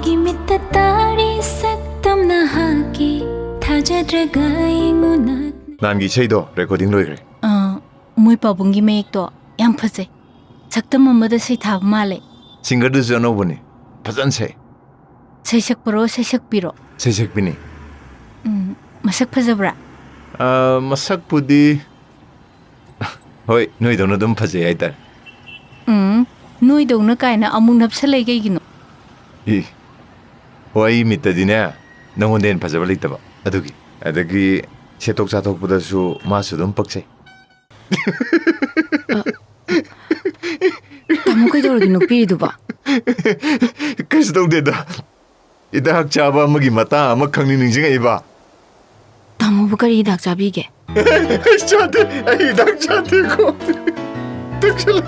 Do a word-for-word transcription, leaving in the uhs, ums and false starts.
ꯏꯃꯤꯠꯇ ꯇꯥꯔꯤ ꯁꯛꯇꯝ ꯅꯍꯥꯛꯀꯤ, ꯊꯥꯖꯗ꯭ꯔꯒ ꯌꯦꯡꯉꯨ ꯅꯛꯅ꯫ ꯅꯍꯥꯟꯒꯤ ꯏꯁꯩꯗꯣ ꯔꯦꯀꯣꯔꯗꯤꯡ ꯂꯣꯏꯈ꯭ꯔꯦ꯫ ꯑꯥ, ꯃꯣꯏ ꯄꯥꯕꯨꯡꯒꯤ ꯃꯌꯦꯛꯇꯣ ꯌꯥꯝ ꯐꯖꯩ꯫ ꯁꯛꯇꯝ ꯑꯃꯗ ꯁꯩꯊꯥꯕ ꯃꯥꯜꯂꯦ꯫ ꯁꯤꯡꯒꯔꯗꯨꯁꯨ ꯑꯅꯧꯕꯅꯤ, ꯐꯖꯅ ꯁꯛꯑꯦ꯫ ꯁꯩꯁꯛꯄꯔꯣ, ꯁꯩꯁꯛꯄꯤꯔꯣ? ꯁꯩꯁꯛꯄꯤꯅꯤ꯫ ꯎꯝ, ꯃꯁꯛ ꯐꯖꯕ꯭ꯔꯥ? ꯑꯥ, ꯃꯁꯛꯄꯨꯗꯤ ꯍꯣꯏ, ꯅꯣꯏꯗꯧꯅ ꯑꯗꯨꯝ ꯐꯖꯩ ꯍꯥꯏꯇꯥꯔꯦ꯫ ꯎꯝ, ꯅꯣꯏꯗꯧꯅ ꯀꯥꯏꯅ ꯑꯃꯨꯛ ꯅꯞꯁꯜꯂꯛꯏ ꯀꯩꯒꯤꯅꯣ? ꯏ, ꯍꯣꯏ, ꯑꯩ ꯃꯤꯠꯇꯗꯤꯅꯦ, ꯅꯪꯉꯣꯟꯗ ꯍꯦꯟꯅ ꯐꯖꯕ ꯂꯩꯇꯕ ꯑꯗꯨꯒꯤ꯫ ꯑꯗꯒꯤ ꯁꯦꯠꯇꯣꯛ ꯆꯥꯊꯣꯛꯄꯗꯁꯨ ꯃꯥꯁꯨ ꯑꯗꯨꯝ ꯄꯛꯆꯩ꯫ ꯇꯥꯃꯣ, ꯀꯩꯗꯧꯔꯒꯦ ꯅꯣꯛꯄꯤꯔꯤꯗꯨꯕꯣ? ꯀꯩꯁꯨ ꯇꯧꯗꯦꯗ, ꯍꯤꯗꯥꯛ ꯆꯥꯕ ꯑꯃꯒꯤ ꯃꯇꯥꯡ ꯑꯃ ꯈꯪꯅꯤꯡ ꯅꯤꯡꯁꯤꯡꯉꯛꯏꯕ꯫ ꯇꯥꯃꯣꯕꯨ ꯀꯔꯤ ꯍꯤꯗꯥꯛ ꯆꯥꯕꯤꯒꯦ? ꯑꯩ ꯆꯥꯗꯦ, ꯑꯩ ꯍꯤꯗꯥꯛ ꯆꯥꯗꯦꯀꯣ꯫ ꯇꯛꯁꯤꯜꯂꯨ꯫